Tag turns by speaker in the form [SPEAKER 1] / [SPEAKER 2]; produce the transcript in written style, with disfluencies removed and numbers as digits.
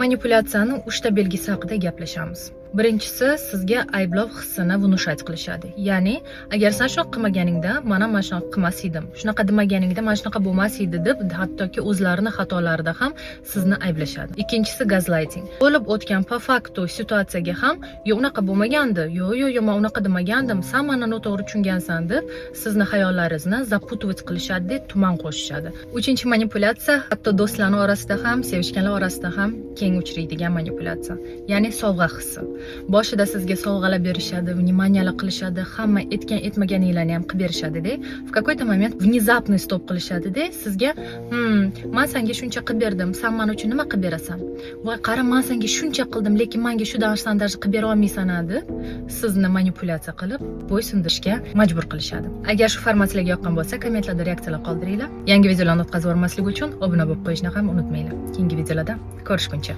[SPEAKER 1] Manipulyatsiyani uchta belgisi haqida gaplashamiz. Birinchisi, sizga ayblov hissini внушать qilishadi. Ya'ni, agar san shunaqa qilmaganingda, man ham mana shunaqa qilmas edim. Shunaqa demaganingda mana shunaqa bo'lmas edi deb, hattoki o'zlarini xatolarida ham sizni ayblashadi. Ikkinchisi, gaslighting. Bo'lib o'tgan по факту situatsiyaga ham "Yo'q, unaqa bo'lmagandi. Yo'q, yo'q, yo'q, men unaqa demagandim. San meni noto'g'ri tushungansan" deb sizni xayollaringizni запутывать qilishadi, tuman qo'shishadi. Uchinchi manipulyatsiya, hatto do'stlarning orasida ham, sevishganlar orasida ham keng uchraydigan manipulyatsiya. Ya'ni sovg'a hissi. Boshida sizga sovg'alar berishadi, внимание qilishadi, hamma aytgan etmaganinglarni ham qilib berishadi-da. В какой-то момент внезапный стоп qilishadi-da, sizga "Man senga shuncha qilib berdim, san men uchun nima qilib berasan? Voy, qara, man senga shuncha qildim, lekin menga shu narsani даже qilib bera olmaysan" deb sizni manipulyatsiya qilib, bo'ysundirishga majbur qilishadi. Agar shu format sizlarga yoqqan bo'lsa, kommentlarda reaksiyalar qoldiringlar. Yangi videolarni o'tkazib yubormaslik uchun obuna bo'lib qo'yishni ham unutmanglar. Keyingi videolarda ko'rishguncha.